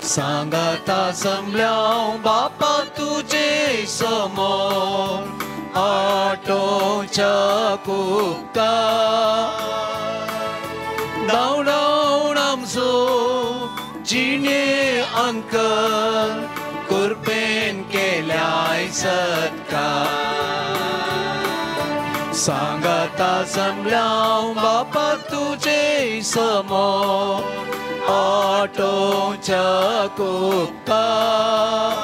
सांगाता जमल्याव बापा तुजे समोर आटोच्या कुपकार धांवडावन आमचो जिणे अंकर कुरपेन केल्याय सत्कार. सांगाता जमल्याव बापा तुजे समोर आटोच्या कुपकार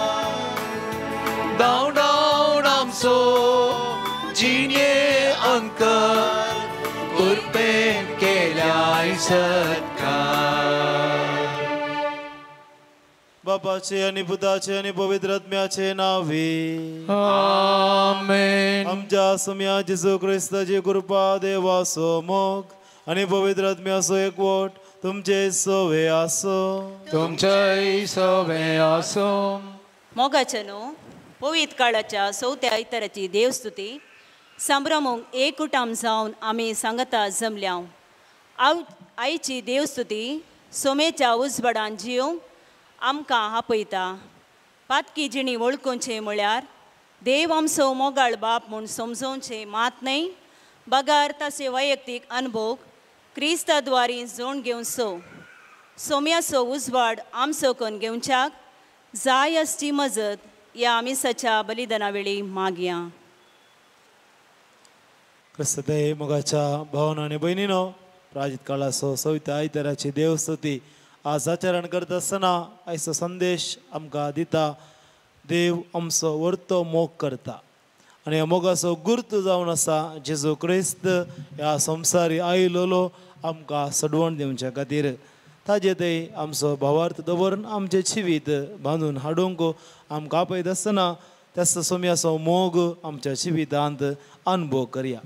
धांवडावन आमचो जिणे अंकर कुरपेन केल्याय सत्कार. बापाचे आणि पुताचे आणि पवित्र आत्म्याचे नावे आमेन. आमच्या सम्या जेजू क्रिस्ताची कृपा, देवाचो मोग आणि पवित्र आत्म्याचो एकवट तुमचे सवे आसो. तुमचे सवे आसो. मोगाचे न्हू पवित्र काळाच्या चवथ्या आयताराची देवस्तुती संभ्रमूंक एकूटाम जावन आमी सांगता जमल्या. आयची देवस्तुती सोमेच्या उजवाडान जिवंक आमकां आपयता. पातकी जिणी वळखुचें म्हळ्यार देव आमचो मोगाळ बाप म्हूण समजोवचें मात न्हय, बगार ताचे वैयक्तीक अनुभव क्रिस्ता द्वारी जोड घेवचो. सोम्याचो उजवाड आमचो करून घेवच्याक जाय आसची मजत ह्या आमिसाच्या बलिदाना वेळी मागया. क्रिस्तदे मोगाच्या भावना आनी भयणीनो, प्राजित काळाचो चवथ्या आयताराची देवस्तुती आज आचरण करता आसतना आयचो संदेश आमकां दिता. देव आमचो वर्तो मोग करता आनी ह्या मोगाचो गुर्त जावन आसा जेजू क्रिस्त ह्या संवसारी आयिल्लो आमकां सडवण दिवच्या खातीर. ताजे ते आमचो भावार्थ दवरून आमचें जिवीत बांदून हाडूंक आमकां आपयत आसतना त्याच सोम्याचो मोग आमच्या जिवितांत अनुभव करया.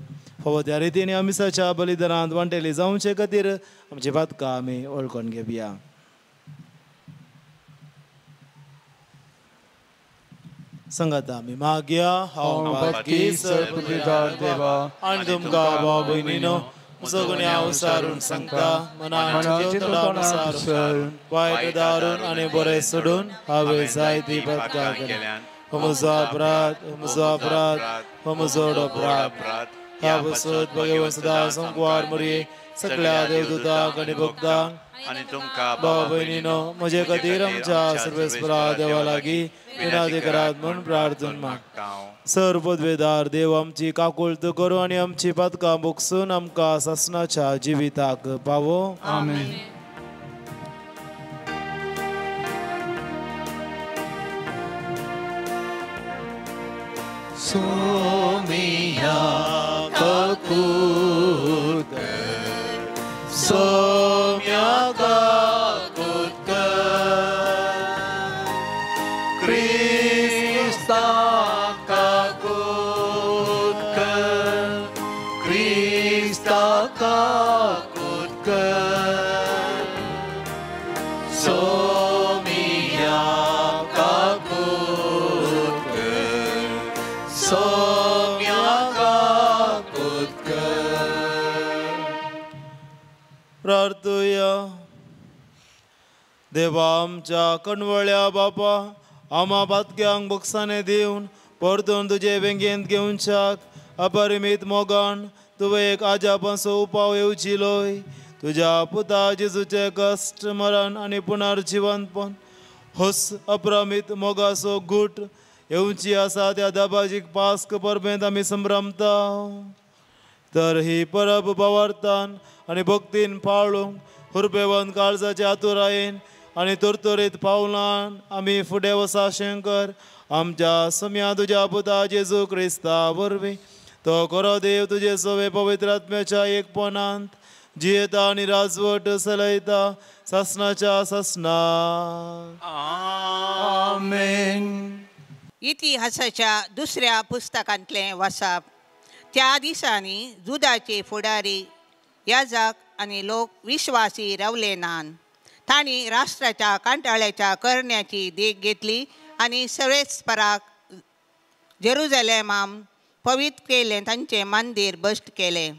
फावो त्या रितीन आमिसाच्या बलिदानांत वांटेली जावचे खातीर आमची पातकां आमी वळखून घेवया. संगत आमी मागया. हांव पातकी सर्वबुद्धिदार देवा आनी तुमकां भाव भयणीनो म्हजो गुन्यांव सारून सांगता, मनान चिंतून सारून वायट दारून आनी बरें सोडून हांवें जायती पातकां केल्यान. हो म्हजो अपराध, हो म्हजो अपराध, हो म्हजो अपराध. ह्या बसत भगवंत सदां संकवार मरये सगळ्या देवदूतांक आनी भक्तांक आनी तुमकां भाव भयणीनो म्हजे खातीर आमच्या सर्वेस्परा देवा लागीं विनंती करात म्हूण प्रार्थना मागता. सर पदवेदार देव आमची काकुळट करूं आनी आमची पातकां भोगसून आमकां सासणाच्या जिविताक पावो. आमेन. सोमिया काकूत कर, सोम्या काकूत कर, क्रिस्ता काकूत कर, क्रिस्ता काकूत कर, सोमिया काकूत कर, सोम्या काकूत कर. प्रार्थुया. देवा आमच्या कणवळ्या बापा, आमा पातक्यांक बोगसाणे दिवन परतून तुजे बेंगेंत घेवच्याक अपरिमीत मोगान तुवें एक आजापांचो उपाव येवचिलोय. तुज्या पुता जेजूचें कश्ट, मरण आनी पुनर्जिवंतपण होच अप्रमीत मोगाचो गूट येवची आसा त्या दबाजीक पास्क परबेंत आमी संभ्रमता. तर ही परब भावार्थान आनी भक्तीन पाळूंक हुरपेवन काळजाच्या आतुरायेन आनी तुरतुरीत पावलान आमी फुडें वसा शंकर आमच्या सम्या तुज्या पुता जेजू क्रिस्ता वरवीं. तो खरो देव तुजे सवे पवित्र आत्म्याच्या एकपणांत जियेता आनी राजवट चलयता सासणाच्या सासणा. आमेन. इतिहासाच्या दुसऱ्या पुस्तकांतलें वाचप. त्या दिसांनी जुदाचे फुडारी याजक आनी लोक विश्वासी रावले नान. तांणी राष्ट्राच्या कांटाळ्याच्या करण्याची देख घेतली आनी सवेस्पराक जेरुजलेमाम पवित्र केलें तांचें मंदीर भश्ट केलें.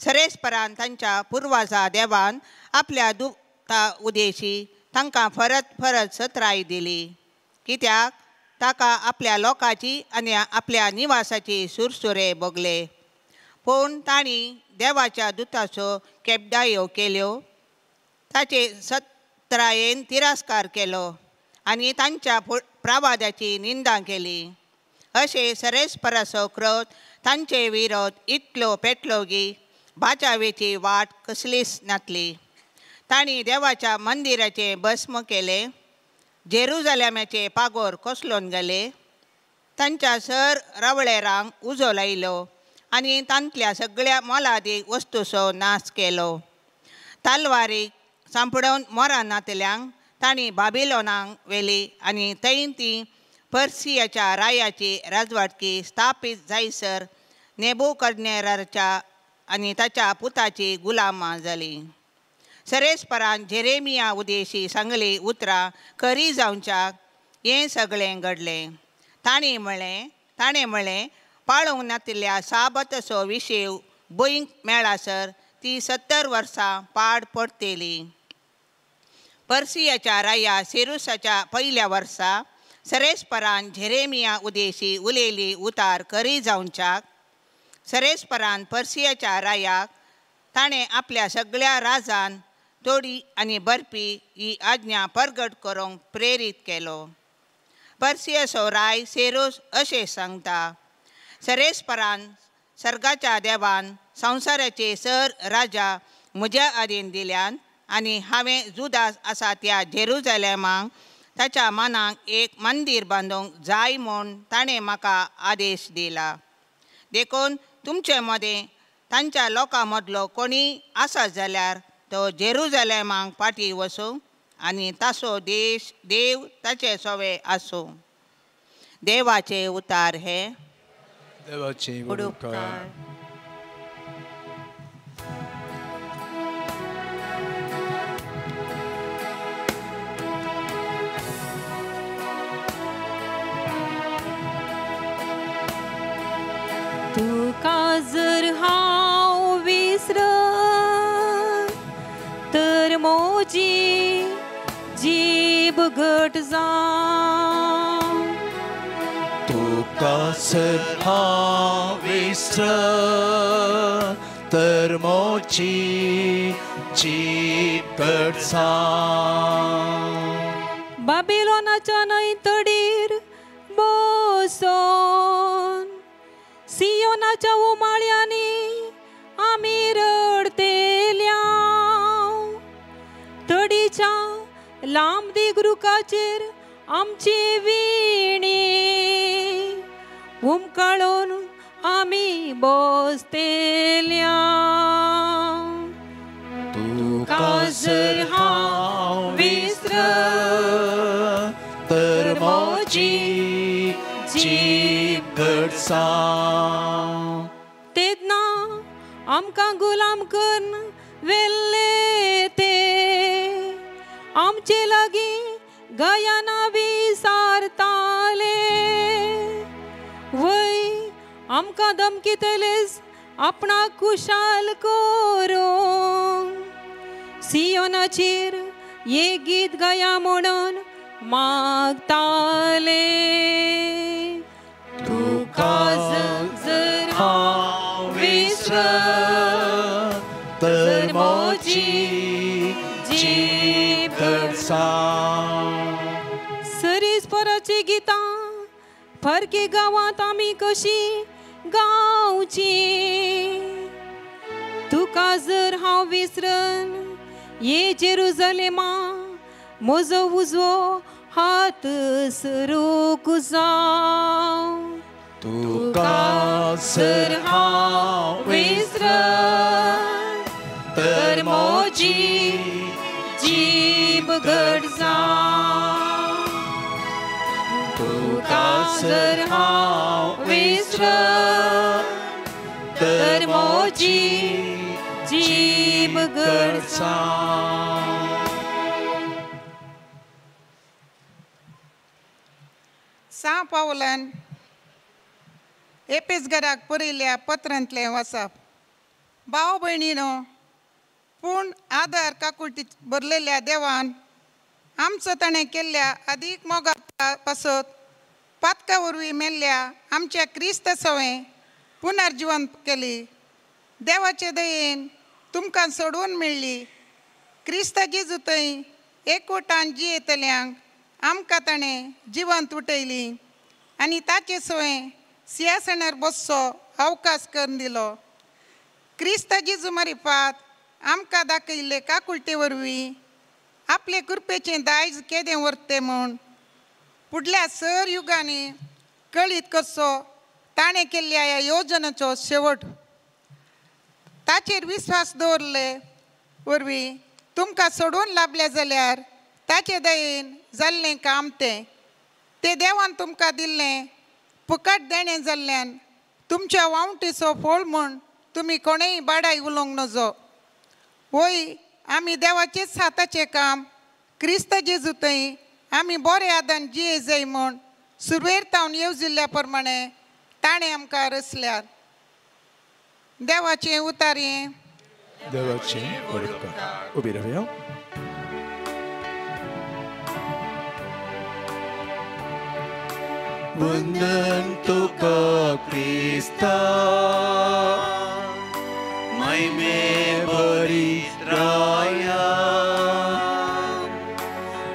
सरेस्परान तांच्या पुर्वाजा देवान आपल्या दुता उदेशी तांकां परत परत सत्राय दिली, कित्याक ताका आपल्या लोकांची आनी आपल्या निवासाची सुरसुरे भोगले. पूण तांणी देवाच्या दुताचो केपदायो केल्यो, ताचे सत्रायेन तिरस्कार केलो आनी तांच्या प्रवादाची निंदा केली. अशें सरेस्पराचो क्रोध तांचे विरोध इतलो पेटलो की बाचावेची वाट कसलीच नातली. तांणी देवाच्या मंदिराचें भस्म केलें, जेरुजालेमाचे पागोर कोसलोन गेले, तांच्या सर रावळेरांक उजो लायलो आनी तांतल्या सगळ्या मोलादीक वस्तूचो नाश केलो. तलवारीक सांपडोवन मोरां नातल्यांक तांणी बाबिलोनाक व्हेली आनी थंय ती पर्सियाच्या रायाची राजवाटकी स्थापीत जायसर नेबुकदनेजाराच्या आनी ताच्या पुताची गुलामां जाली. सरेस्परान जेरेमिया उदेशी सांगली उतरां खरी जावच्याक हें सगळें घडलें. ताणें म्हणलें, पाळूंक नातिल्ल्या साबताचो विशेव भंयक मेळासर ती 70 वर्सां पाड पडटली. पर्सियाच्या राया सिरुसाच्या पयल्या वर्सा सरेस्परान जेरेमिया उदेशी उलयली उतार खरी जावच्याक सरेस्परान पर्सियाच्या रायाक ताणें आपल्या सगळ्या राजान तोडी आनी बरपी ही आज्ञा परगट करूंक प्रेरीत केलो. पर्सियाचो राय सेरोस अशें सांगता, सरेस्परान सर्गाच्या देवान संवसाराचे सर राजा म्हज्या आदीन दिल्यान आनी हांवें जुदास आसा त्या जेरुजालेमाक ताच्या मनाक एक मंदीर बांदूंक जाय म्हूण ताणें म्हाका आदेश दिला. देखून तुमचे मदें तांच्या लोकां मदलो कोणी आसा जाल्यार तो जेरुजालेमाक फाटीं वचूं आनी ताचो देश देव ताचे सोवे आसूं. देवाचे उतार हे. देवाचे उपकार. तुका जर हांव विसर तर म्हजी जीब घट जावं. तुका जर हांव विसर तर म्हजी जीब घट जावं. बाबिलोनाच्या न्हंय तडीर बसोन सियोनाच्या उमाळ्यांनी आमी रडतेल्या. तडीच्या लांब दीग रुखाचेर आमची विणी उमकाळून आमी बसतेल्या. तुका जर हांव विसर तर म्हजी जीब घट जावं. तेन्ना आमकां गुलाम करून व्हेल्ले ते आमचे लागीं गायनां विसारताले. वय आमकां धमकीतलेच आपणाक खुशाल करूंक सियोनाचेर एक गीत गाया म्हणून मागताले. तुका जर हांव विसर तर म्हजी जीब घट जावं. सरेस्पराची गितां फरके गांवांत आमी कशी गावची. तुका जर हांव विसरन ये जेरुजालेमा म्हजो उजवो हात सरूक जावं. तुका जर हांव विसर तर म्हजी जीब घट जावं. तुका जर हांव विसर तर म्हजी जीब घट जावं. सा पावलान एपेसगराक बरयल्ल्या पत्रांतलें वाचप. भाव भयणीनो, पूण आदार काकुळटी भरलेल्या देवान आमचो ताणें केल्ल्या अदीक मोगा पासत पातका वरवीं मेल्ल्या आमच्या क्रिस्त सवें पुनर्जिवन केली. देवाचे दयेन तुमकां सोडून मेळ्ळी. क्रिस्त जेजू थंय एकवटान जियेतल्यांक आमकां ताणें जिवंत उठयली आनी ताचे सवें सिंहासनार बसचो अवकाश करून दिलो. क्रिस्त जेजू मारिफात आमकां दाखयल्ले काकुळटे वरवीं आपले कृपेचें दायज केदें व्हरतें म्हूण फुडल्या सर युगांनी कळीत करचो ताणें केल्ल्या ह्या योजनेचो शेवट. ताचेर विस्वास दवरले वरवीं तुमकां सोडून लाभले जाल्यार ताचे दयेन जाल्लें काम तें तें देवान तुमकां दिल्लें फुकट देणें जाल्ल्यान तुमच्या वावटीचो फळ म्हूण तुमी कोणेय बाडाय उलोवंक नजो. वय आमी देवाचेच हाताचें काम क्रिस्त जेजू थंय आमी बरे आदान जिये जाय म्हूण सुरवेर तावन येवजिल्ल्या प्रमाणे ताणें आमकां रचल्यात. देवाचें उतारें. देवाचें उपकार. उबी रावया. वंदन तुका क्रिस्ता महिमे भरीत राया.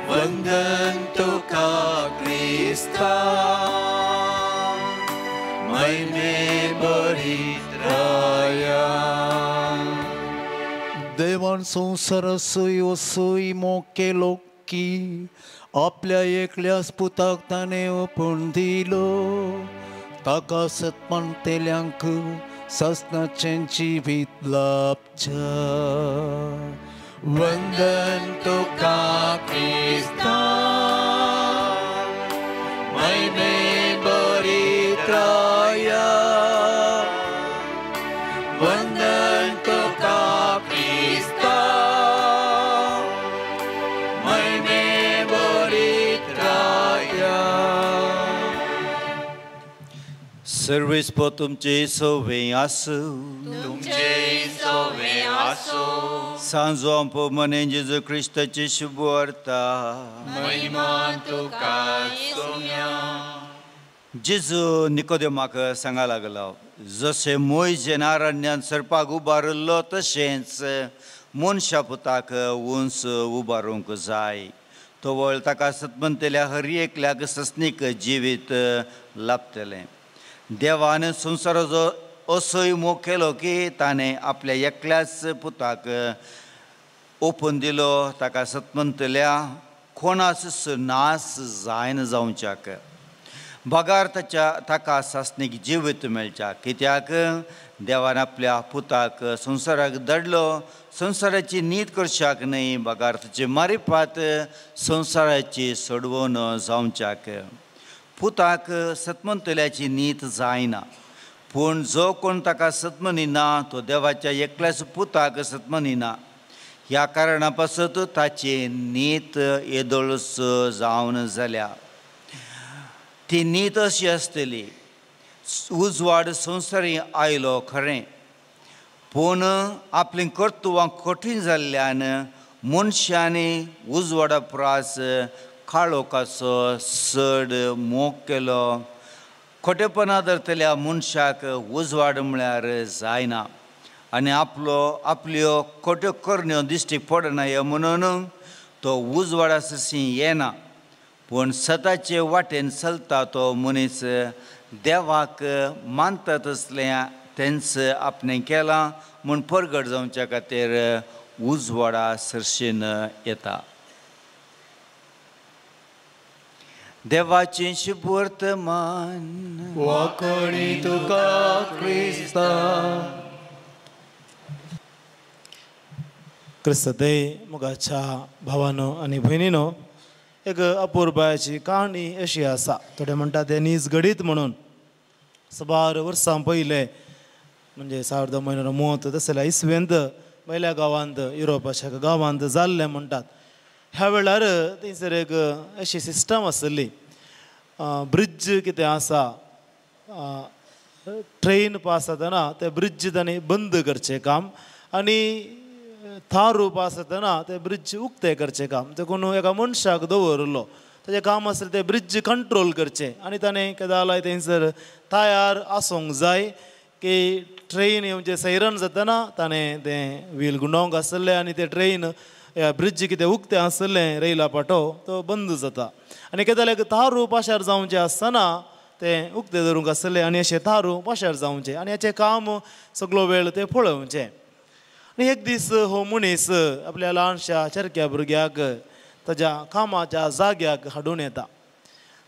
वंदन तुका क्रिस्ता महिमे भरीत राया. देवान संवसारासय असोय मोग केलो की आपल्या एकल्याच पुताक ताणें ओंपून दिलो. ताका सतमानतेल्यांक सासणाचें जिवीत लाभच्या. वंदन तुका क्रिस्ता महिमे भरीत राया. वंदन तुका क्रिस्ता महिमे भरीत राया. सर्वेस्प तुमचे सवे आसूं. तुमचे सवे आसूं. सांजो मने जेजू क्रिस्ताची शुभ वार्ता. महिमा तुका सोम्या. जेजू निकोदेमाक सांगा लागलो, जशें मोयजेन अरण्यांत सरपाक उबारिल्लो तशेंच मनशा पुताक उंच उबारूंक जाय. तवळ ताका सतमंतल्या हर एकल्याक सस्नीक जिवीत लाभतलें. देवान संवसाराचो असोय मोग केलो की ताणें आपल्या एकल्याच पुताक ओपून दिलो ताका सतमंतल्या कोणाच नास जायना जावच्याक बगार ताच्या ताका सासणीक जिवीत मेळच्या. कित्याक देवान आपल्या पुताक संवसाराक धाडलो संवसाराची नीत करच्याक न्हय बगार ताचे मारिपात संवसाराची सोडवण जावच्याक. पुताक सतमंतल्याची नीत जायना पूण जो कोण ताका सतमनिना तो देवाच्या एकल्याच पुताक सतमनिना. ह्या कारणा पासत ताची नीत येदोळच जावन जाल्या. ती नीत अशी आसतली, उजवाड संवसारी आयलो खरें पूण आपलीं कर्तुवां कठीण जाल्ल्यान मनशांनी उजवाडा प्रास काळोखाचो चड मोग केलो. खोटेपणां धरतल्या मनशाक उजवाड म्हळ्यार जायना आनी आपलो आपल्यो खोट्यो करण्यो दिश्टी पडना म्हणून तो उजवाडा सरशी येना. पूण सताचे वाटेन चलता तो मनीस देवाक मानता तसलें तेंच आपणें केलां म्हूण परगट जावच्या खातीर उजवाडा सरशीन येता. देवाचें शुभवर्तमान. वाकणी तुका क्रिस्ता. क्रिस्तदय मोगाच्या भावानो आनी भयणीनो, एक अपुरबायाची काणी अशी आसा. थोडे म्हणटा तें नीज घडीत म्हणून. सुमार वर्सां पयलें म्हणजे सार्द म्हयनो मोत तसल्या इसवेंत पयल्या गांवांत युरोपाच्या एका गांवांत जाल्लें म्हणटात. ह्या वेळार थंयसर एक अशी सिस्टम आसली, ब्रिज कितें आसा ट्रेन पास जातना ते ब्रिज तांणी बंद करचें काम आनी थारू आसतना ते ब्रिज उक्ते करचें काम देखून एका मनशाक दवरलो. ताजें काम आसलें ते ब्रिज कंट्रोल करचें आनी ताणें केदालाय थंयसर तयार आसूंक जाय की ट्रेन येवचें सैरन जातना ताणें तें व्हील गुंडोवंक आसलें आनी तें ट्रेन ब्रिज कितें उक्तें आसलें रेला पाटो तो बंद जाता आनी केदाल्याक तारू पाशार जावचें आसतना तें उक्तें धरूंक आसलें आनी अशें तारू पाशार जावचें आनी हाचें काम सगळो वेळ तें पळोवचें. आनी एक दीस हो मनीस आपल्या ल्हानशा चरक्या भुरग्याक ताज्या कामाच्या जाग्याक हाडून येता.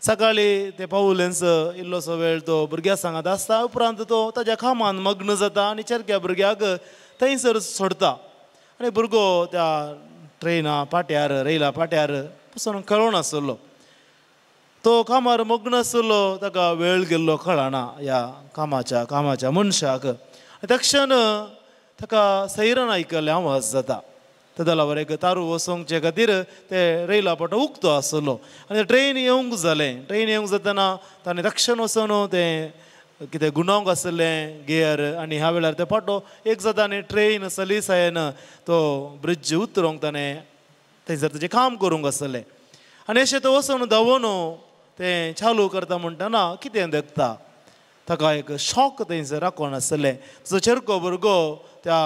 सकाळीं ते पावलेंच इल्लोसो वेळ तो भुरग्या सांगात आसता उपरांत तो ताज्या कामान मग्न जाता आनी चरक्या भुरग्याक थंयसर सोडता आनी भुरगो त्या ट्रेना पाट्यार रेला पाट्यार बसून खेळोन आसलो. तो कामार मग्न आसलो ताका वेळ गेल्लो कळना ह्या कामाच्या कामाच्या मनशाक. तक्षण ताका सैरन आयकल्लें आवाज जाता. तेदोलावर एक तारू वचोंकचे खातीर ते रेला पाटो उक्तो आसलो आनी ट्रेन येवंक जालें. ट्रेन येवंक जातना ताणें तक्षण वचून तें कितें गुंडोवंक आसलें गियर आनी ह्या वेळार ते पाटो एक जाता आनी ट्रेन सलीसायेन तो ब्रिज उतरोंक ताणें थंयसर ताजें काम करूंक आसलें. आनी अशें तो वचून धांवून तें चालू करता म्हणटना कितें देखता ताका एक शॉक थंयसर राखून आसलें. तसो चेरको भुरगो त्या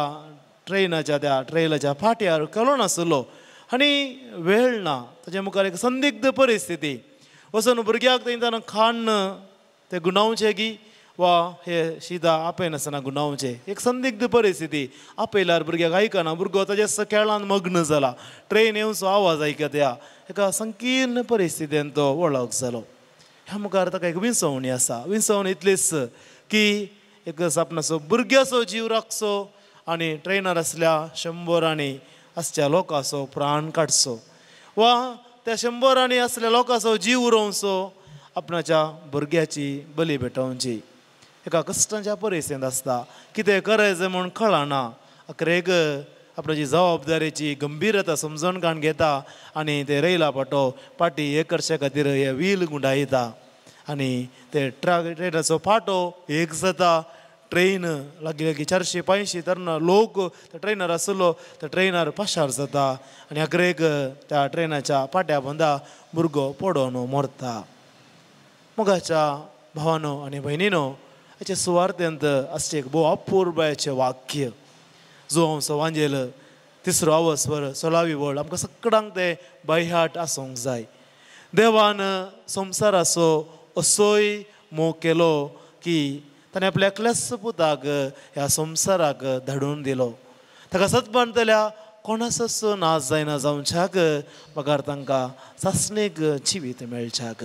ट्रेनाच्या त्या ट्रेलाच्या फाट्यार खेळोन आसलो आनी वेळ ना ताजे मुखार एक संदिग्ध परिस्थिती वचून भुरग्याक थंयच्यान खाण ते गुंडावचें की वा हे शिदा आपयनासतना गुंडावचें एक संदिग्ध परिस्थिती. आपयल्यार भुरग्याक आयकना भुरगो ताजे खेळान मग्न जाला ट्रेन येवचो आवाज आयकत ह्या एका संकीर्ण परिस्थितीन तो वळख जालो. ह्या मुखार ताका एक विंचवणी आसा. विंचवणी इतलीच की एक आपणाचो भुरग्याचो जीव राखचो आनी ट्रेनार आसल्या शंबरांनी आसच्या लोकांचो प्राण काडचो वा त्या शंबरांनी आसल्या लोकांचो जीव उरोवचो आपणाच्या भुरग्याची बली भेटोवची. एका कश्टांच्या परिस्थितींत आसता कितें करायचें म्हूण कळना. अखेरेक आपणाची जबाबदारेची गंभीरता समजून काण घेता आनी ते रेला पाटो पाटी एक करचे खातीर हे व्हील गुंडायता आनी ते ट्रेनाचो पाटो एक जाता. ट्रेन लागीं लागीं 400-500 तरना लोक त्या ट्रेनार आसलो त्या ट्रेनार पाशार जाता आनी अखेरेक त्या ट्रेनाच्या पाट्या बंदा भुरगो पडोन मरता. मोगाच्या भावानो आनी भयणीनो हाचे सुवार्थेंत आसचें एक भोव अपुरबायेचें वाक्य जो हांव सवांजेल तिसरो आवस्वर 16वी वळ आमकां सगळ्यांक तें बायहाट आसूंक जाय. देवान संवसाराचो असोय मोग केलो की ताणें आपल्या एकल्याच पुताक ह्या संवसाराक धाडून दिलो. ताका सतबांधतल्या कोणाचोच नाश जायना जावच्याक बगर तांकां सासणीक जिवीत मेळच्याक.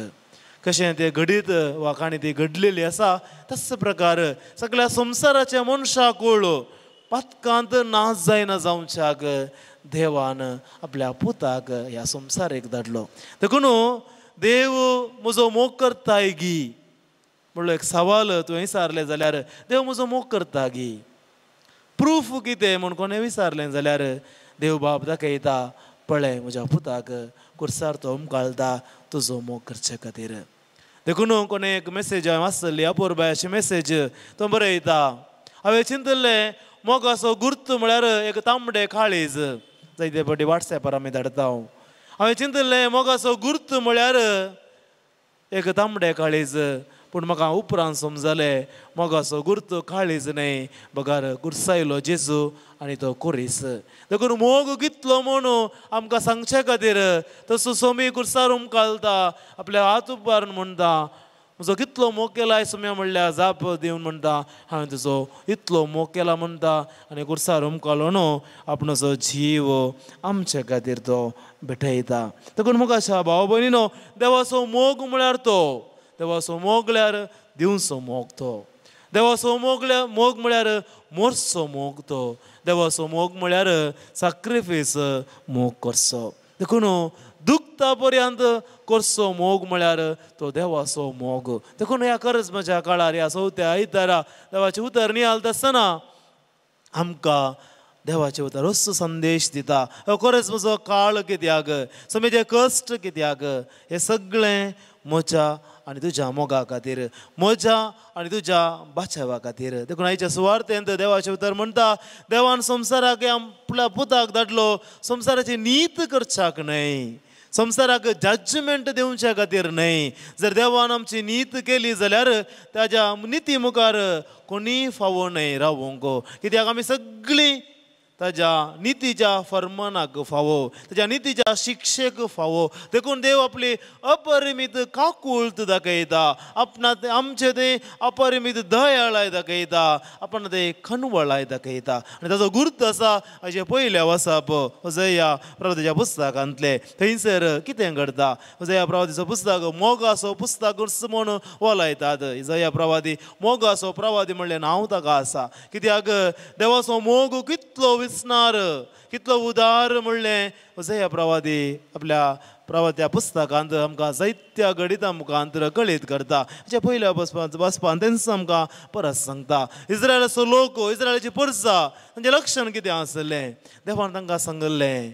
कशें तें घडीत वा काणी ती घडलेली आसा तस प्रकार सगळ्या संवसाराच्या मनशाकूळ पातकांत नाश जायना जावच्याक देवान आपल्या पुताक ह्या संवसारेक धाडलो. देखून देव म्हजो मोग करताय गी म्हणलो एक सवाल तुवें विचारलें जाल्यार देव म्हजो मोग करता गी प्रूफ कितें म्हूण कोणें विचारलें जाल्यार देव बाब दाखयता पळय म्हज्या पुताक कुर्सार तो उमकाळता तुजो मोग करचे खातीर. देखून कोणें एक मेसेज हांवें वाचली अपुरबायेची मेसेज तो बरयता. हांवें चिंतलें मोगाचो गुर्त म्हळ्यार एक तांबडे काळीज जायते फावटी वॉट्सएपार आमी धाडटा. हांव हांवें चिंतलें मोगाचो गुर्त म्हळ्यार एक तांबडे काळीज पूण म्हाका उपरांत समजलें मोगाचो गुर्त काळीज न्हय बगर कुर्सायलो जेजू आनी तो कोरीस. देखून मोग कितलो म्हणून आमकां सांगचे खातीर तसो सोमी कुर्सार उमकालता आपल्या हात उबारून म्हणटा म्हजो कितलो मोग केला सोम्या म्हणल्यार जाप दिवन म्हणटा हांवें तुजो इतलो मोग केला म्हणटा आनी कुर्सार उमकालो न्हू आपणाचो जीव आमचे खातीर तो भेटयता. देखून मुखाच्या भाव भयणीनो देवाचो मोग म्हळ्यार तो देवाचो मोग म्हळ्यार दिवचो मोग तो देवाचो मोग मोग म्हळ्यार मोरचो मोग तो देवाचो मोग म्हळ्यार साक्रिफायस मोग करचो. देखून दुखता पर्यंत करचो मोग म्हळ्यार तो देवाचो मोग. देखून ह्या करजमाच्या काळार ह्या चवथ्या आयतारा देवाचें उतर नियाळता आसतना आमकां देवाचें उतर असो संदेश दिता. हो करजमाचो काळ कित्याक, समेचे कश्ट कित्याक, हें सगळें म्हज्या आनी तुज्या मोगा खातीर, म्हज्या आनी तुज्या बाचावा खातीर। देखून आयच्या सुवार्थेंत देवाचें उतर म्हणटा, देवान संवसाराक आपल्या पुताक धाडलो संवसाराची नीत करच्याक न्हय, संवसाराक जजमेंट दिवच्या खातीर न्हय। जर देवान आमची नीत केली जाल्यार ताज्या निती मुखार कोणीय फावो न्हय रावोंक, कित्याक आमी सगळीं ताज्या नितीच्या फर्मानाक फावो, ताज्या नितीच्या शिक्षेक फावो। देखून देव आपली अपरिमीत काकूळत दाखयता, आपणा आमचे ते अपरिमीत दयाळाय दाखयता, आपण ते खनवळाय दाखयता। आनी ताजो गुर्त आसा हाजे पयल्या वसाप जया प्रवादीच्या पुस्तकांतलें। थंयसर कितें घडता, जया प्रवादीचो पुस्तक मोगासो पुस्तक म्हूण वलायतात। जया प्रवादी मोगासो प्रवादी म्हणलें नांव ताका आसा, कित्याक देवाचो मोग कितलो विसणार, कितलो उदार म्हणलें जया प्रवादी आपल्या प्रवाद्या पुस्तकांत आमकां जायत्या गणिता मुखांत कळीत करता। हाच्या पयल्या बसपान तेंच आमकां परत सांगता, इस्रायलाचो लोक, इस्रायलाची परजा, तांचें लक्षण कितें आसलें, देवान तांकां सांगिल्लें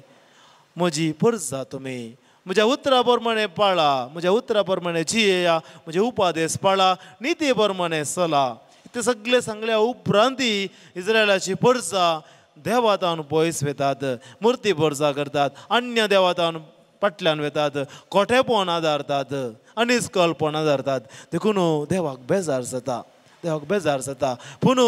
म्हजी परजा तुमी म्हज्या उतरा प्रमाणे पाळा, म्हज्या उतरा प्रमाणे जियेया, म्हजे उपादेश पाळा, निती प्रमाणे चला। ते सगळे सांगल्या उपरांती इस्रायलाची परजा देवातावन पयस वेतात, मुर्ती पुजा करतात, अन्य देवातावन फाटल्यान वेतात, कोठेपण आदारतात, अनिस्कलपण आदारतात। देखून देवाक बेजार जाता, देवाक बेजार जाता। पूण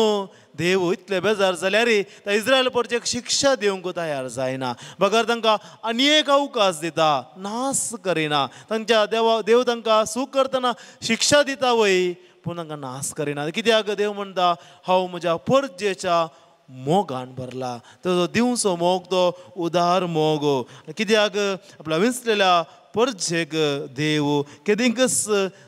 देव इतले बेजार जाल्यार त्या इस्रायल परचेक शिक्षा दिवंक तयार जायना, बगर तांकां आनी एक अवकाश दिता, नाश करिना। तांच्या देवा देव तांकां सूख करतना शिक्षा दिता वय, पूण तांकां नाश करिना। कित्याक देव म्हणटा, हांव म्हज्या परजेच्या मोगान भरला। तो दिवचो मोग तो उदार मोग, कित्याक आपल्या विंचलेल्या परजेक देव केदींकच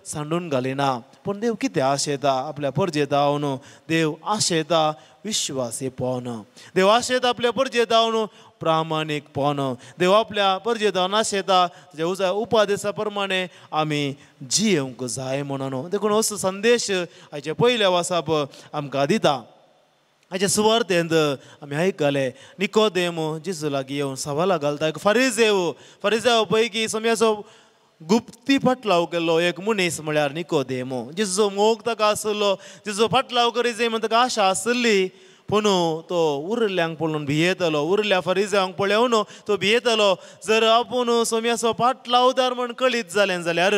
सांडून घालिना। पूण देव कितें आशेता आपल्या परजे धांवन, देव आशेता विश्वासी पवन, देव आशेता आपल्या परजे धांवन प्रामाणीक पवन, देव आपल्या परजे धांवन आशेता ताच्या उपादेसा प्रमाणे आमी जियेवंक जाय म्हणून। देखून असो संदेश हाचे पयल्या वासाप आमकां दिता। हाचे सुवार्थेंत आमी आयकलें, निकोदेम जेजू लागीं येवन सवालां घालता। एक फारिजेव, फारिजेव पैकी सोम्याचो गुप्ती फाटलाव केल्लो एक मनीस म्हळ्यार निकोदेम। जेजूचो मोग ताका आसलो, जेजूचो फाटलाव करी जाय म्हण ताका आशा आसली, पूण तो उरिल्ल्यांक पळोवन भियेतलो, उरिल्ल्या फारिजेवांक पळोवन तो भियेतलो। जर आपूण सोम्याचो फाटलावदार म्हण कळीत जालें जाल्यार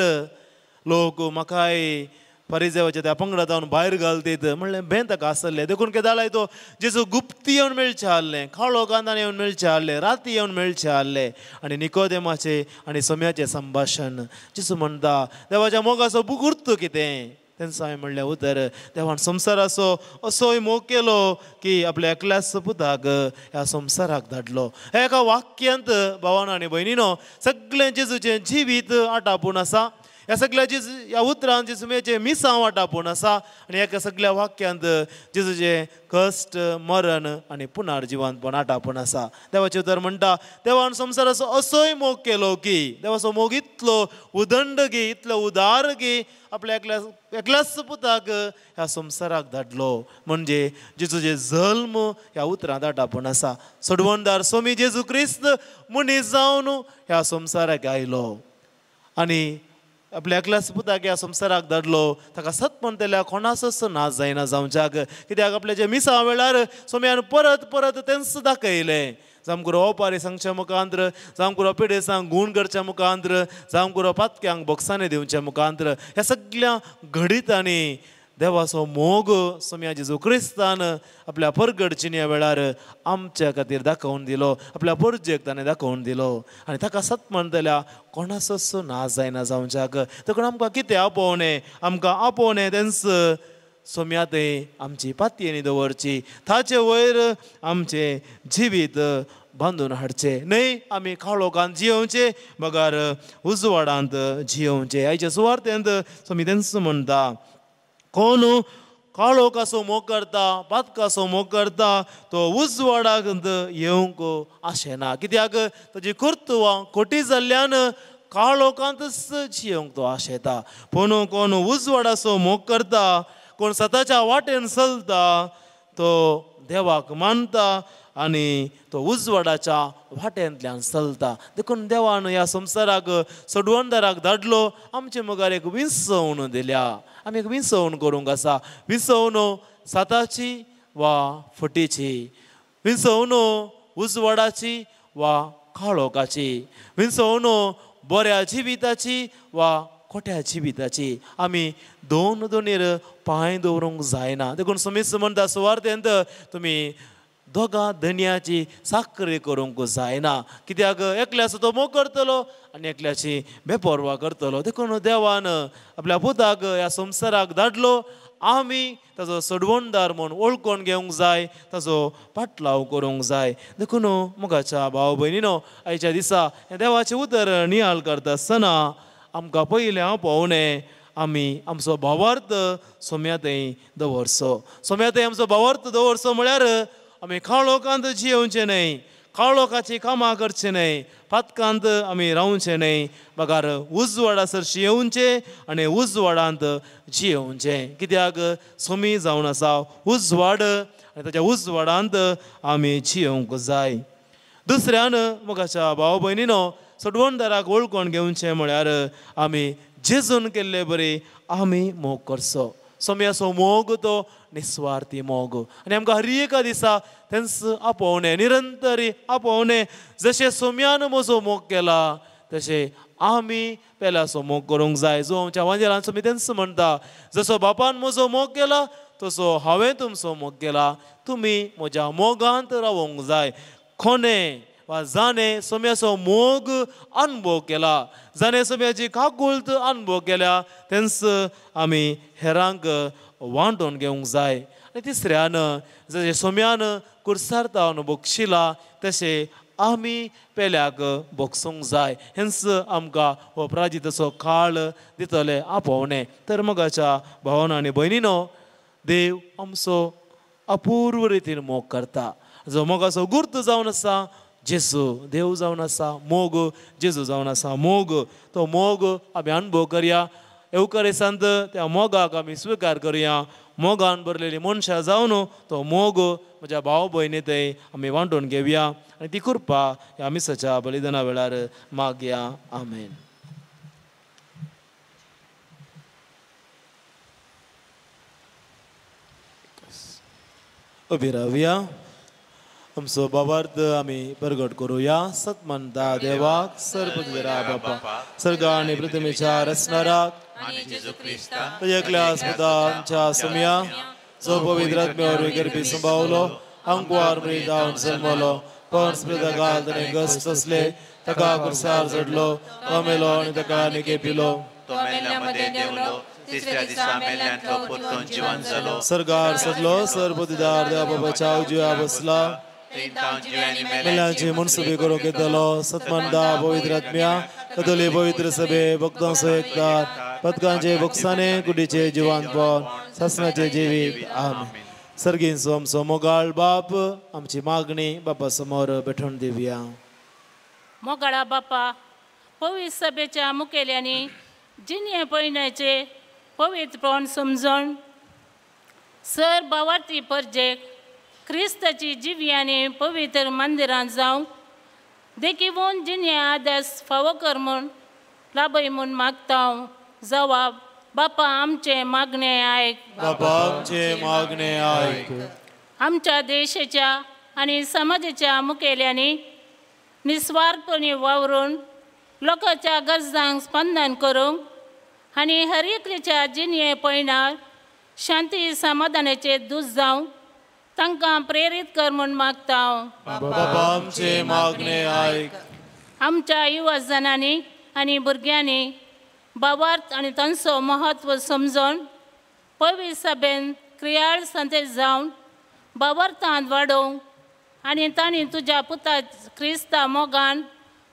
लोक म्हाकाय फारिजेवाच्या त्या पंगडात भायर घालतीत म्हणलें भें ताका आसलें। देखून कितें जालाय, तो जेजू गुप्ती येवन मेळचें आहलें, काळो कांदान येवन मेळचें आहलें, राती येवन मेळचें आहलें। आनी निकोदेमाचें आनी सोम्याचें संभाशण, जेजू म्हणटा देवाच्या मोगाचो गुर्त कितें, तेंचो हांवें म्हणलें उतर, देवान संवसाराचो असोय मोग केलो की आपल्या एकल्याच पुताक ह्या संवसाराक धाडलो। ह्या एका वाक्यांत भावान आनी भयणीनो सगळें जेजूचें जिवीत आटापून आसा। ह्या सगळ्या जेजू ह्या उतरान जेजूचें मिसांव आटापून आसा आनी ह्या सगळ्या वाक्यांत जेजूचें कश्ट, मरण आनी पुनर्जिवंतपण आटापून आसा। देवाचें उतर म्हणटा, देवान संवसाराचो असोय मोग केलो की, देवाचो मोग इतलो उदंड की, इतलो उदार की आपल्या एकल्या एकल्याच पुताक ह्या संवसाराक धाडलो। म्हणजे जेजूचें जल्म ह्या उतरांत आटापून आसा। सोडवणदार स्वामी जेजू क्रिस्त मनीस जावन ह्या संवसाराक आयलो आनी आपल्या एकल्याच पुताक ह्या संवसाराक धाडलो। ताका सत म्हणटल्या कोणाचोच नाश जायना जावच्याक, कित्याक आपल्या जे मिसां वेळार सोम्यान परत परत तेंच दाखयलें। जामकुरो ओपारी सांगच्या मुखांत्र, जामकुरो पिडेसांक गूण करच्या मुखांत्र, जामकुरो पातक्यांक बोक्सांनी दिवच्या मुखांत्र, ह्या सगळ्या घडितांनी देवाचो मोग सोम्या जेजू क्रिस्तान आपल्या परगड चिन्या वेळार आमच्या खातीर दाखोवन दिलो, आपल्या परजेक ताणें दाखोवन दिलो। आनी ताका सत म्हणटल्या कोणाचोच नाश जायना जावच्याक। देखून आमकां कितें आपोवणें, आमकां आपोवणें तेंच सोम्या थंय आमची पातयेनी दवरची, ताचे वयर आमचें जिवीत बांदून हाडचें न्हय। आमी काळोखांत जियोवचें बगर उजवाडांत जियोवचें। आयच्या सुवार्थेंत सोमी तेंच म्हणटा, कोण काळोखाचो मोग करता, पातकाचो मोग करता, तो उजवाडाक येवंक आशेना, कित्याक ताजी कर्तुवां खोटी जाल्ल्यान काळोखांतच जियोवंक तो आशेता। पूण कोण उजवाडाचो मोग करता, कोण सताच्या वाटेन चलता, तो देवाक मानता आनी तो उजवाडाच्या वाटेंतल्यान चलता. देखून देवान ह्या संवसाराक सोडवणदाराक धाडलो, आमचे मुखार एक विसवण दिल्या. आमी एक विसवण करूंक आसा. विसवण साताची वा फटीची, विसवण उजवाडाची वा काळोखाची, विसवण बऱ्या जिविताची वा खोट्या जिविताची. आमी दोन दोनीर पांय दवरूंक जायना. देखून समीस म्हणटा सुवार्थेंत तुमी दोगां धनयाची साकरी करूंक जायना, कित्याक एकल्याचो तो मोग करतलो आनी एकल्याची बेपर्वा करतलो. देखून देवान आपल्या पुताक ह्या संवसाराक धाडलो, आमी ताजो सोडवणदार म्हूण वळखून घेवंक जाय, ताजो पाटलाव करूंक जाय. देखून मोगाच्या भाव भयणीनो, आयच्या दिसा हें देवाचें उतर नियाळ करता आसतना आमकां पयलें हांव पळोवणें आमी आमचो भावार्थ सोम्या थंय दवरचो. सोम्या थंय आमचो भावार्थ दवरचो म्हळ्यार आमी काळोखांत जियेवचें न्हय, काळोखाचीं कामां करचें न्हय, पातकांत आमी रावचें न्हय, बगार उजवाडा सरशी येवचें आनी उजवाडांत जियेवचें. कित्याक सोमी जावन आसा उजवाड आनी ताच्या उजवाडांत आमी जियेवंक जाय. दुसऱ्यान मोगाच्या भाव भयणीनो, सोडवणदाराक वळखून घेवचें म्हळ्यार आमी जेजून केल्ले बरी आमी मोग करचो. सोम्याचो मोग तो निस्वार्थी मोग आनी आमकां हर एका दिसा तेंच आपोवणें, निरंतरी आपोवणें. जशें सोम्यान म्हजो मोग केला तशें आमी पेल्याचो मोग करूंक जाय. जो आमच्या वांजेलान सोमी तेंच म्हणटा, जसो बापान म्हजो मोग केला तसो हांवें तुमचो मोग केला, तुमी म्हज्या मोगांत रावोंक जाय. कोणें वा जाणें सोम्याचो मोग अनुभव केला, जाणें सोम्याची काकुळट अनुभव केल्या, तेंच आमी हेरांक वांटून घेवंक जाय. आनी तिसऱ्यान जशें सोम्यान कुर्सार तावन बक्षिला तशें आमी पेल्याक बक्षूंक जाय. हेंच आमकां हो प्राजिताचो काळ दितले आपोवणें. तर मोगाच्या भावान आनी भयणीनो, देव आमचो अपूर्व रितीन मोग करता. जो मोगाचो गुर्त जावन आसा जेजू, देव जावन आसा मोग, जेजू जावन आसा मोग. तो मोग आमी अनुभव करया. येवकारेसांत त्या मोगाक आमी स्विकार करया. मोगान भरलेली मनशां जावन तो मोग म्हज्या भाव भयणी थंय आमी वांटून घेवया आनी ती कृपा ह्या मिसाच्या बलिदाना वेळार मागया. आमेन. उबी रावया, आमचो भावार्थ आमी प्रगट करुया. सतमंता देवाक सर्वपुरा बापा, सर्ग आनी पृथ्वीच्या रचणाराक, एकल्या पुता आमच्या सोम्या, जो पवित्र आत्म्या वरवीं गर्भी संभावलो, अंकुवार मृत जावन जल्मलो, पण स्मृतकाल ताणें गस्त सोंसले, ताका कुर्सार चडलो, तो मेलो आनी ताका निकेपिलो, सर्गार सडलो, सर्वपुतीदार देवा बाबाच्या उजव्या बसला, मेल्यांची मनसुबी करूंक येतलो. सतमंता पवित्र आत्म्या, कथोली पवित्र सभे, भक्तांचो एकतार, पदकांचे बक्षाने, कुडीचे जिवानपण, सासणाचे जिवीत. आमेन. सर्गींचो आमचो मोगाळ बाप, आमची मागणी बापा समोर भेटवण दिवया. मोगाळा बापा, पवित्र सभेच्या मुखेल्यांनी जिणे पयण्याचे पवित्रपण समजून सर भावार्थी परजेक क्रिस्ताची जिवी आनी पवित्र मंदिरांत जावंक देखीवन जिणे आदेश फावो कर म्हूण लाभय म्हूण मागता. जवाब बापा आमचें मागणें आयक. बापा आमचें मागणें आयक. आमच्या देशाच्या आनी समाजाच्या मुखेल्यांनी निस्वार्थपणी वावरून लोकांच्या गरजांक स्पंदन करूंक आनी हर एकल्याच्या जिणे पयणार शांती समाधानाचे दूत जावंक तांकां प्रेरीत कर म्हूण मागता. बाबा आमचें मागणें आयक. आमच्या युवा जणांनी आनी भुरग्यांनी भावार्थ आनी तांचो म्हत्व समजून पवित्र सभेन क्रियाळ संदेश जावन भावार्थांत वाडोवंक आनी तांणी तुज्या पुता क्रिस्ता मोगान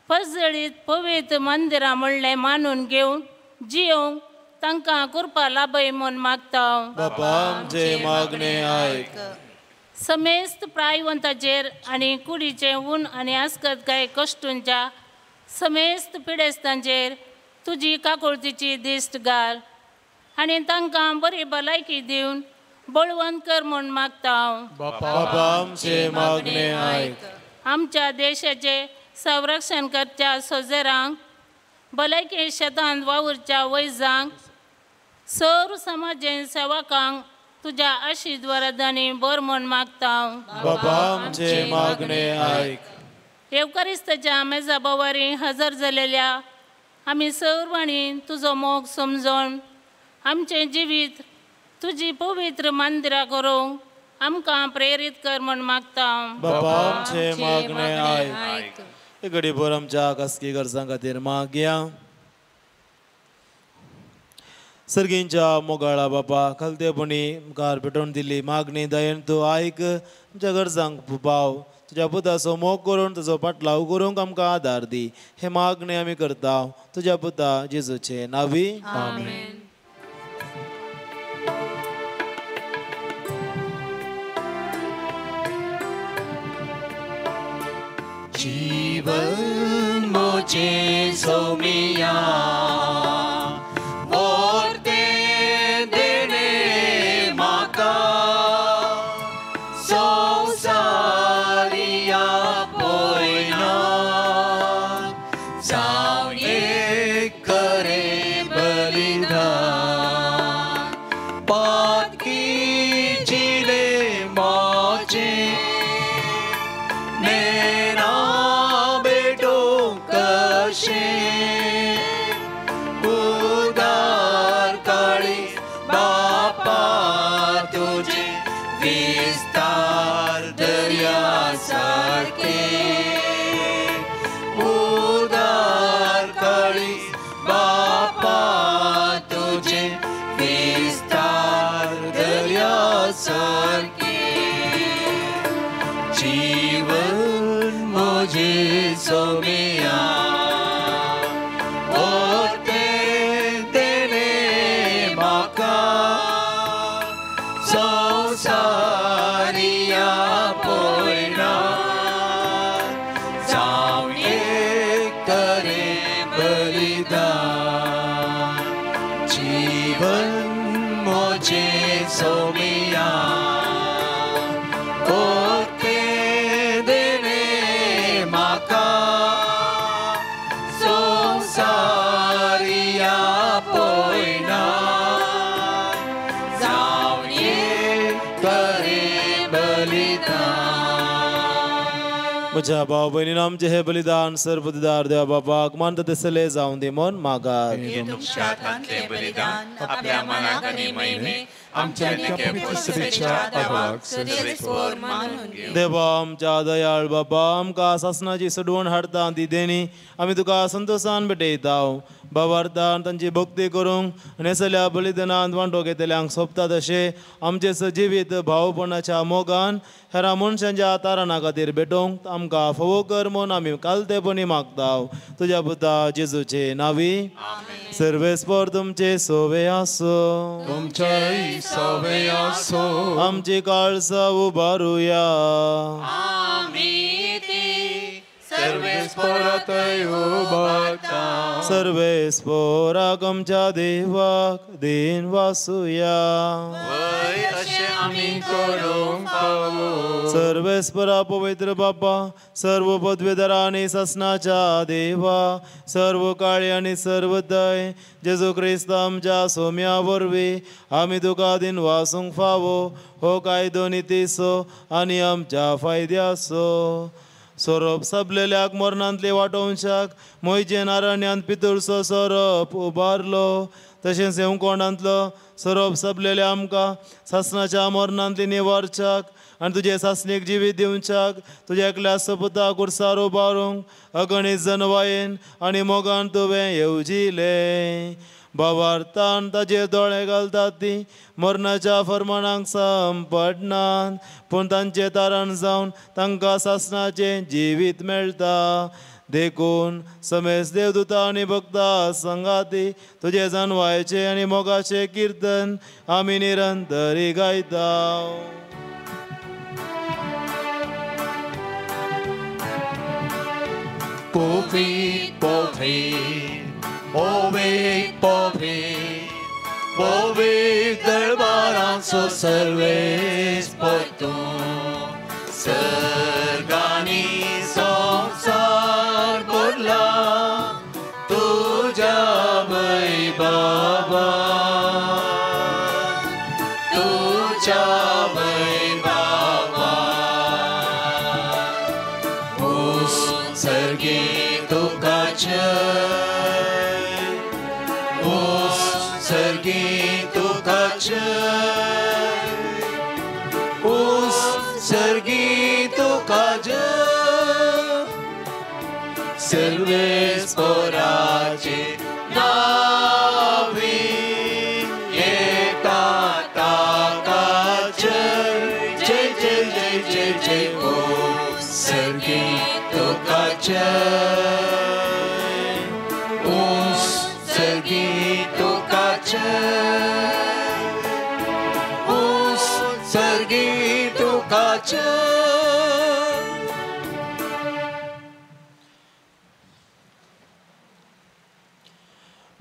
परजळीत पवित्र मंदिरां म्हणलें मानून घेवन जियोवंक तांकां कृपा लाभय म्हूण मागता. बाबा आमचें मागणें आयक. समेस्त प्रायवंताचेर आनी कुडीचें ऊन आनी आस्कतकाय कश्टूंच्या समेस्त पिडेस्तांचेर तुजी काकुळतीची दिश्ट घाल आनी तांकां बरी भलायकी दिवन बळवंत कर म्हूण मागता. बापा आमचे मागणे आयक. आमच्या देशाचे संरक्षण करच्या सोजेरांक, भलायकी शेतांत वावुरच्या वैजांक, सर्व समाजे सेवकांक तुज्या आशीर्वादांनी बर म्हूण मागता. बापा आमचे मागणे आयक. येवकारिस्ताच्या मेजा बोवारी हजर जालेल्या आमी सर्वांनी तुजो मोग समजून आमचें जिवीत तुजी पवित्र मंदिरां करूंक आमकां प्रेरीत कर म्हूण मागता. बापा आमचे मागणे आयक. घडी भर आमच्या खासगी गरजां खातीर मागया. सर्गींच्या मोगाळा बापा, खालतेपणी मुखार पेटोवन दिल्ली मागणी दयेन तूं आयक. आमच्या गरजांक पाव, तुज्या पुताचो मोग करून तुजो पाटलाव करूंक आमकां आदार दी. हे मागणे आमी करता तुज्या पुता जेजूचे नावी. आमेन. जीवन मोजे सोमिया मोरते देने माका संसारिया पोयना जावं एक करे बलिदान पातकी जिले मोजे नेना उदार काळी बापा तुझे विस्तार दर्या सारखे उदार काळी बापा तुझे विस्तार दर्या सारखे जीवन मुझे सोमिया संसारिया पोयना जावं एक करे बलिदान जीवन मोजे सोमिया ओते देने माका संसारिया पोयना म्हज्या भाव भयणीन आमचें हें बलिदान सर्वदिदार देवा बापाक मानता तसलें जावं दी म्हूण मागात. तुमच्या हातांतलें बलिदान आपल्या मनाक आनी महिमेक आमच्या देवा आमच्या दयाळ बाबा, आमकां सासणाची सोडवण हाडता ती देणी आमी तुका संतोशान भेटयता. बाबार्थान तांची भक्ती करूंक आनी सगळ्या बलिदानांत वांटो घेतल्यांक सोंपता तशें आमचें सजिवीत भावपणाच्या मोगान हेरां मनशांच्या तारणा खातीर भेटोवंक आमकां फावो कर म्हूण आमी कालतेपणी मागता. तुज्या पुता जेजूचे नावी. सर्वेस्पर तुमचे सोवे आसो. तुमचेय सोवे आसो. आमची काळसां उबारुया. सर्वेस्पोराक आमच्या देवाक then वासुया. सर्वेस्परा पवित्र बापा, सर्व पदवीधरा आनी सासणाच्या देवा, सर्व काळी आनी सर्व दय जेजू क्रिस्त आमच्या सोम्या वरवीं आमी तुका दिन वासूंक फावो हो कायदो नितीचो आनी आमच्या फायद्याचो. सोरोप सपलेल्याक मरणांतले वाटोवशाक मोयजेन अरण्यांत पितूळचो सोरोप उबारलो, तशेंच हेमकोंडांतलो सोरोप सपलेल्या आमकां सासणाच्या मरणांतले निवारच्याक आनी तुजे सासणीक जिवीत दिवच्याक तुज्या एकल्या सपुता कुर्सार उबारूंक अगणीत जनवायेन आनी मोगान तुवें येवजिलें. भावार्थान ताजेर दोळे घालतात ती मरणाच्या फर्माणाक संपडनात, पूण तांचें तारण जावन तांकां सासणाचें जिवीत मेळटा. देखून समेस्त देवदूता आनी भक्ता संगाती तुजे जानवायचें आनी मोगाचें किर्तन आमी निरंतरी गायता. Popi, popi, popi, popi, पवित्र दरबारांचो सर्वेस्पर तूं सर्गांनी संवसार भरला तुज्या वैभवान तुज्या वैभवान उत्सर्गी तुका जय उत्सर्गी तुका जय उत्सर्गी तुका जय सर्वेस्पराचे नावी येता ताका जय जय जय जय जय जय उत्सर्गी तुका जय उत्सर्गी तुका जय उत्सर्गी तुका जय.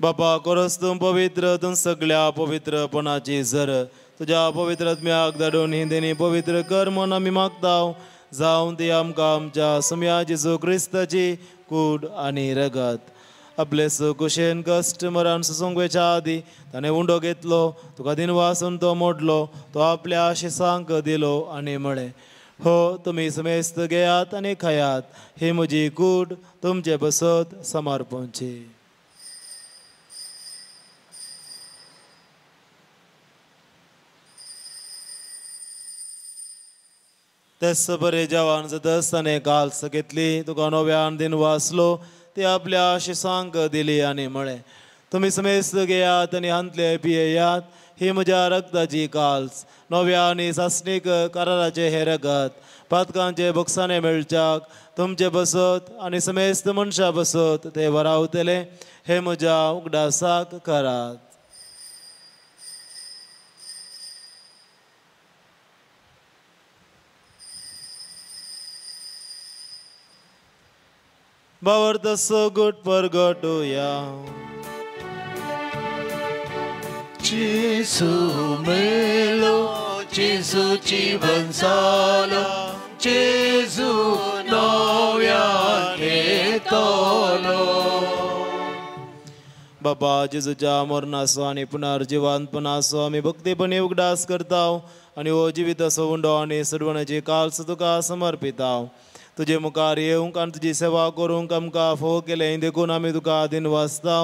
बापा कोरस तूं पवित्र तूं सगळ्या पवित्रपणाची जर तुज्या पवित्र आत्म्याक धाडून ही देणी पवित्र कर म्हूण आमी मागता जावं ती आमकां आमच्या सुम्या जेजू क्रिस्ताची कूड आनी रगत. आपले कुशेन कश्ट मरण सोसूंक वयच्या आदी ताणें उंडो घेतलो तुका दिनवासून तो मोडलो तो आपल्या शिसांक दिलो आनी म्हळें हो तुमी समेस्त घेयात आनी खायात ही म्हजी कूड तुमचे बसत समर्पणची. तेस बरे जवान जातच ताणें काल्स घेतली तुका नव्यान दिन वाचलो ती आपल्या शिसांक दिली आनी म्हळें तुमी समेस्त घेयात आनी हांतले पियेयात ही म्हज्या रगताची काल्स नव्या आनी सासणीक कराराचें हें रगत पातकांचे बोक्साने मेळच्याक तुमचे बसत आनी समेस्त मनशां बसत ते वरावतले हे म्हज्या उगडासाक करात. बावर तसो गुट परगटुया. जेजू मेलो जेजू जीवन जालो जेजू नव्यान येतलो. बाबा जेजूच्या मरणाचो आनी पुनर्जिवंतपणाचो आमी भक्तीपणी उगडास करता आनी हो जिविताचो उंडो आनी सडवणाची काल्स तुका समर्पिता. तुजे मुखार येवंक आनी तुजी सेवा करूंक आमकां फोव केलें देखून आमी तुका दिनवासता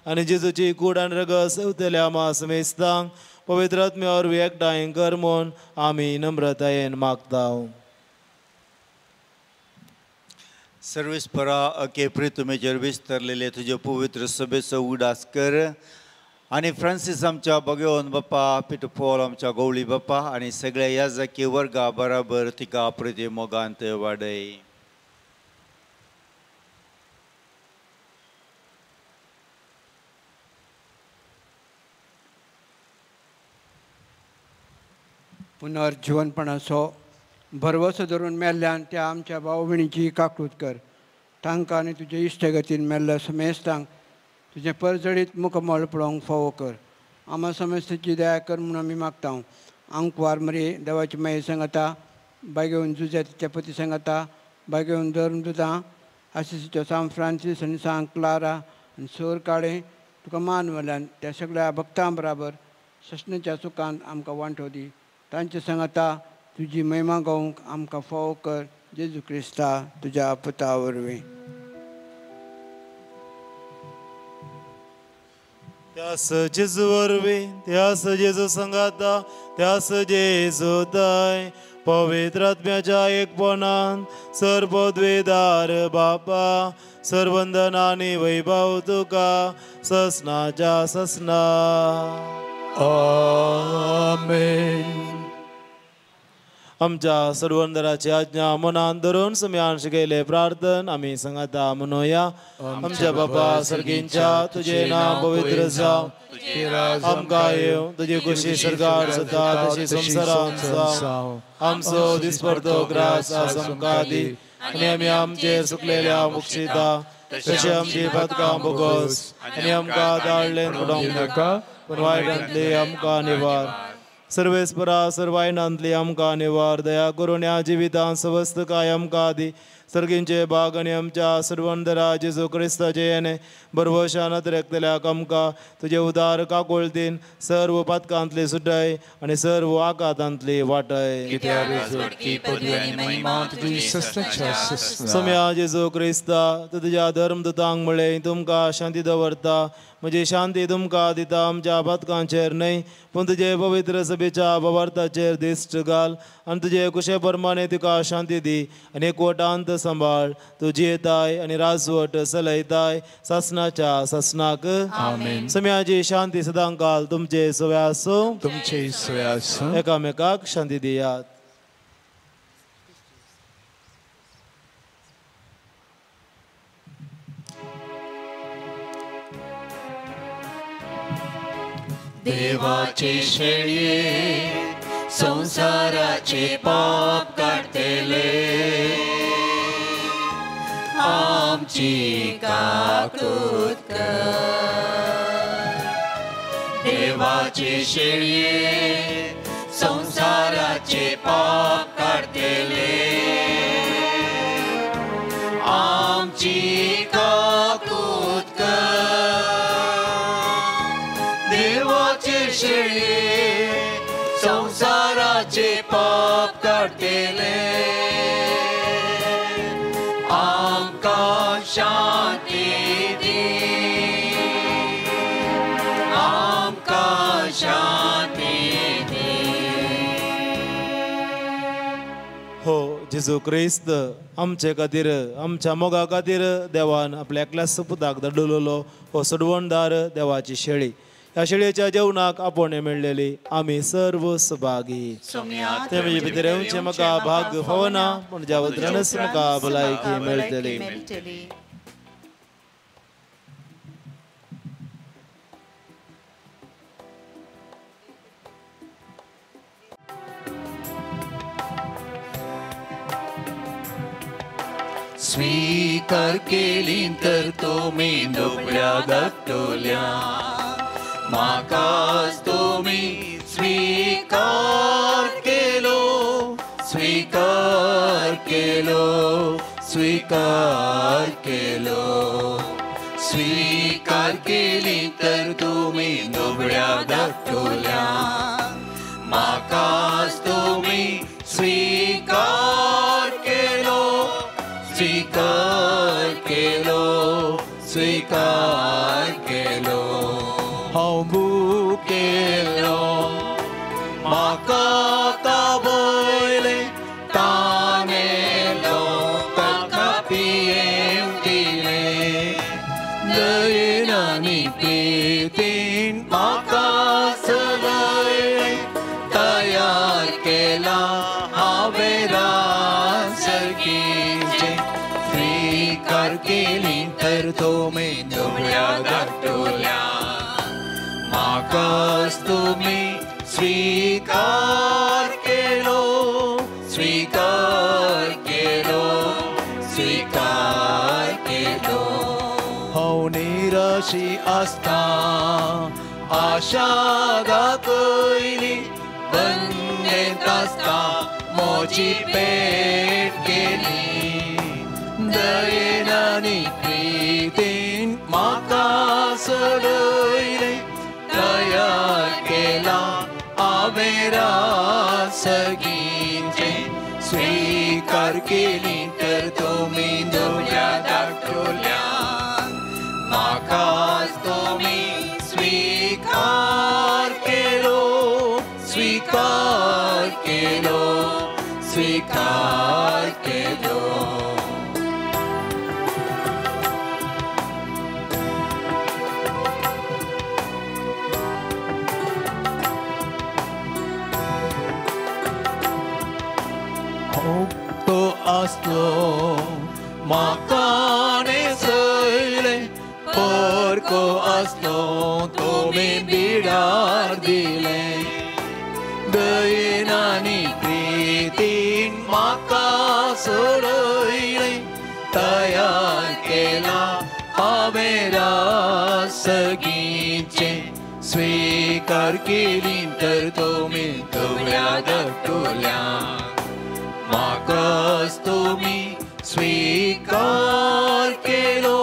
आनी जेजूची कूड आनी रगत सेवतल्या आमा समेस्तांक पवित्र आत्म्या वरवीं एकठांय कर म्हूण आमी नम्रतायेन मागता. सर्वेस्परा अके प्रितुमेचेर विस्तरलेले तुजे पवित्र सभेचो उगडास कर आनी फ्रांसीस आमच्या भगवंत बाप्पा पिटू पॉल आमच्या गवळी बाप्पा आनी सगळ्या याजकी वर्गा बराबर तिका प्रिती मोगांत वाडय. पुनर्जिवनपणाचो भरवसो धरून मेल्ल्यान त्या आमच्या भाव भयणीची काकूत कर. तांकां आनी तुजे इश्टगतीन मेल्ल्या समेस्तांक तुजें परजळीत मुखमळ पळोवंक फावो कर. आमा समेस्ताची दया कर म्हूण आमी मागता. आंकवार मरे देवाची माये सांगता बागेवन जुझ्या तिच्या पती सांगता बागेवन धर्म दुतां आशिसीचो सांत फ्रांसीस आनी सांत क्लारा आनी सोर काळे तुका मान वल्यान त्या सगळ्या भक्तां बराबर ससण्याच्या सुखान आमकां वांटो दी. तांचे सांगता तुजी महिमा गावंक आमकां फावो कर. जेजू क्रिस्ता तुज्या पुता वरवीं. त्यास जेजू वरवीं त्यास जेजू सांगाता त्यास जेजू ताय पवित्र आत्म्याच्या एकपणान सर्वद्वेदार बापा सर्वंदन आनी वैभव तुका ससनाच्या ससना. आमेन. आमच्या सर्वंदराची आज्ञा मनान धरून सम्यान शिकयले प्रार्थन आमी सांगाता म्हणुया. आमच्या बापा सर्गींच्या तुजें नांव पवित्र जावं आमकां येवं तुजी खुशी सरकार जाता तशी संवसारांत जावं. आमचो दिसपडतो ग्रास आज आमकां दी आनी आमी आमचेर सुकलेल्या मुक्षिता तशें आमची पातकां बोगस आनी आमकां दाळ्ळें पडोवंक नाका पूण वायटांतली आमकां निवार. सर्वेस्परा सर्वायनांतली आमकां निवार. दया करून ह्या जिवितांत सवस्तकाय आमकां दी. सर्गींचे भाग आनी आमच्या सर्वंदरा जेजू क्रिस्ताचे येणे भरवशान अतिरेकतल्याक आमकां तुजे उदार काकुळतीन सर्व पातकांतली सुटाय आनी सर्व आघातांतली वाटाय. सोम्या जेजू क्रिस्ता तूं तुज्या धर्मदूतांक म्हळें तुमकां शांती दवरता, म्हजी शांती तुमकां दिता. आमच्या पातकांचेर न्हय पूण तुजे पवित्र सभेच्या भावार्थाचेर दिश्ट घाल आनी तुजे कुशे प्रमाणे तुका शांती दी आनी एकवटांत सांबाळ. तूं जियेताय आनी राजवट चलयताय सासनाच्या सासनाक. आमेन. सम्याची शांती सदांकाल तुमचे सवे आसूं, तुमचे सवे आसूं. एकामेकाक शांती दियात. देवाचे शेळये संसाराचे पाप काडटले, आमची काकूत कर. देवाचे शेळये संसाराचे पाप काडटले, आमची काकूत कर. देवाचे शेळये संसाराचे पाप काडटले, आमकां शांती दी, आमकां शांती दी. हो जेजू क्रिस्त आमचे खातीर, आमच्या मोगा खातीर देवान आपल्या एकल्या सुपुताक धाडलेलो हो सोडवणदार देवाची शेळी. ह्या शेळयेच्या जेवणाक आपोवणें मेळ्ळेली आमी सर्व सभागी. ते म्हजे भितर येवचें म्हाका भाग फावना, पूण ज्या उतरानच म्हाका भलायकी मेळटली. स्वीकार केली तर तुमी दुबळ्या धाकटुल्या, म्हाकाच तुमी स्वीकार केलो, स्वीकार केलो, स्वीकार केलो. स्वीकार केली तर तुमी दुबळ्या धाकटुल्या, म्हाकाच तुमी स्वीकार केलो, स्वीकार केलो, स्वीकार केलो. हांव भुकेलो म्हाका ताबयलें, तानेलो ताका पियेवंक दिलें, दयेन आनी प्रितीन म्हाका चलयलें, तयार केला हांवें राजकीचें. स्वीकार केली तर तुमी दुबळ्या धाकटुल्या, म्हाकाच तुमी स्वीकार केलो, स्वीकार केलो, स्वीकार केलो. हांव निराशी आसता आशा दाखयली, बंदेंत आसता म्हजी पेट केली, दयेन आनी प्रितीन म्हाका सोडयलें, तयार केला हांवें रासगीचें. स्वीकार केली तर तुमी दुबळ्या धाकटुल्या, म्हाकाच तुमी स्वीकार केलो, स्वीकार केलो, स्वीकार केलो. तो आसलो म्हाका न्हेसयलें, परको आसलो तुमी बिडार दिलें, दयेन आनी प्रितीन म्हाका सोडयलें, तयार केला हांवें रासगीचें. स्वीकार केली तर तुमी दुबळ्या धाकटुल्या म्हाकाच तुमी स्वीकार केलो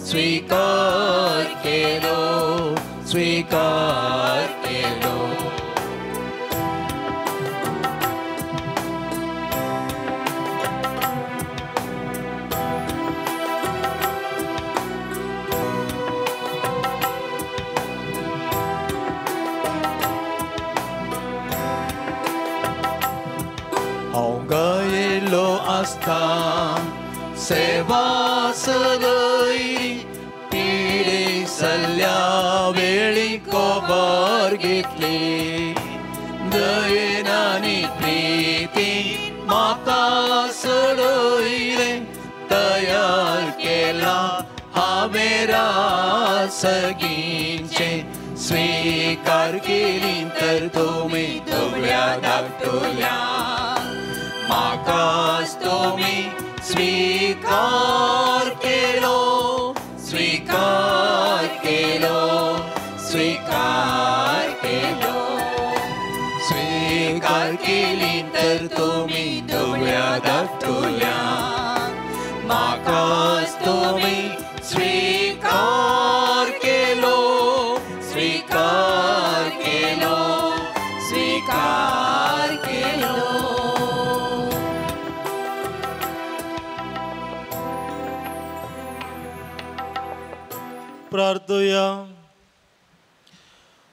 स्वीकार केलो स्वीकार केलो. हांव गायलो आसता सेवा सलय पिडे सल्ल्या वेळी खबर घेतली दयेन आनी प्रितीन म्हाका सोडयलें तयार केला हांवें रात सगींचें स्वीकार केली तर तुमी दुबळ्या धाकटुल्या म्हाकाच तुमी स्वीकार केलो स्वीकार केलो स्वीकार केलो स्वीकार केली तर तुमी दुबळ्या धाकटुल्या म्हाकाच तुमी स्वीकार केलो स्वीकार केलो स्वीकार केलो. प्रार्थया.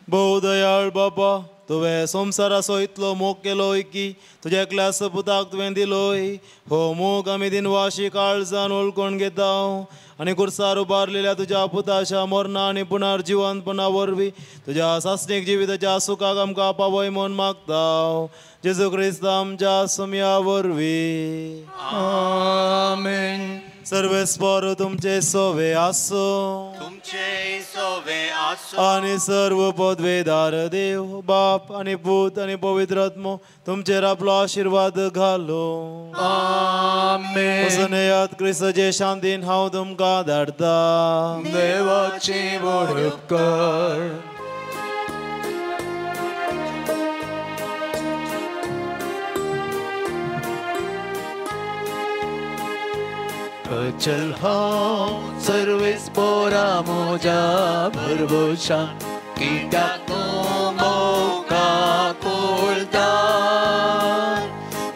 भोव दयाळ बाबा, तुवें संवसाराचो इतलो मोग केलोय की तुज्या एकल्या सपुताक तुवें दिलोय. हो मोग आमी दिनवाशी काळजान वळखून घेता आनी कुर्सार उबारलेल्या तुज्या पुताच्या मरणा आनी पुनर्जिवंतपणा वरवीं तुज्या सासणीक जिविताच्या सुखाक आमकां पावय म्हूण मागता. जेजू क्रिस्त आमच्या सुमया वरवीं. आमेन. सर्वेस्पर तुमचे सोवे आसो तुमचे सोवे आसो आनी सर्व पदवेदार देव बाप आनी पूत आनी पवित्र आत्मो तुमचेर आपलो आशिर्वाद घालो. आमेन. वचून येयात, क्रिस्ताचे शांतीन हांव तुमकां धाडटा. देवाची व्हड उपकार. अचल हांव सर्वेस्पोरा म्हज्या भरवशा कित्याक तूं मोका कुळटा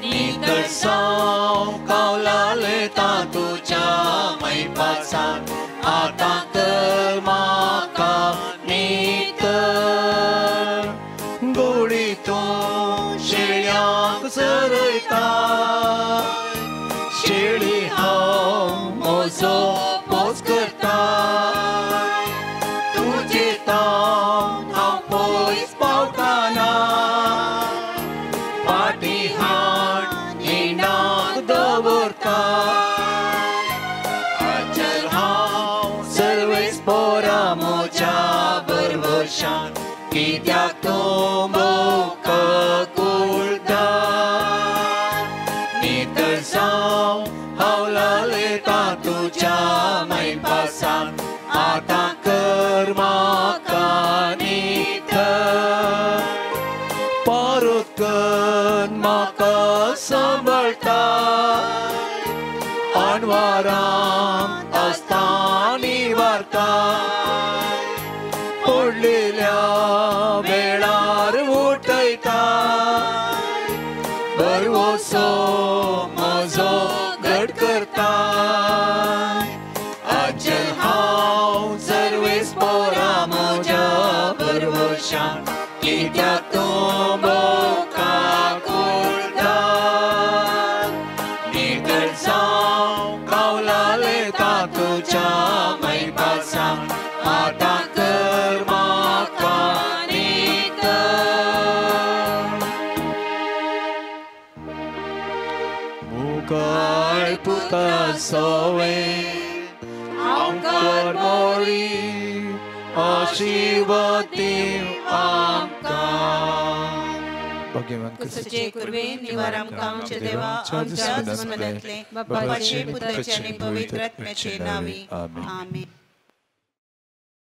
नितळसांव कावलालेता तुज्या मैपासान आतां कर म्हाका नितळ गोडी तूं शेळ्यांक चरयता शेळी हांव म्हजो पोस करता तुजे तावन हांव पयस पावताना फाटीं हाड रिणाक दवरता अचल हांव सर्वेस्पोरा म्हज्या भरवशान कित्याक तूं मोका कुळटा नितळसांव हांव लालेता तुज्या मैपासान आतां कर म्हाका नितळ परत कर म्हाका सांबाळटा अणवारांत आसता निवारता पडलेल्या वेळार उठयता भरवसो म्हजो घट करता अचल हांव सर्वेस्पोरा म्हज्या भरवशान कित्याक तूं मोका कुळटा नितळसांव कावलालेता तुज्या मैपासान आतां कर म्हाका नितळ. मुखार पुता सोवे आमकार मोरी आशिर्वाद दीव आमकां. भगवान क्रिस्ताचे कुर्बेन निवार आमकां आमच्या देवा आमच्या दुस्मनांतले बापाचे पुताचे आनी पवित्र आत्म्याचे नांवी. आमेन.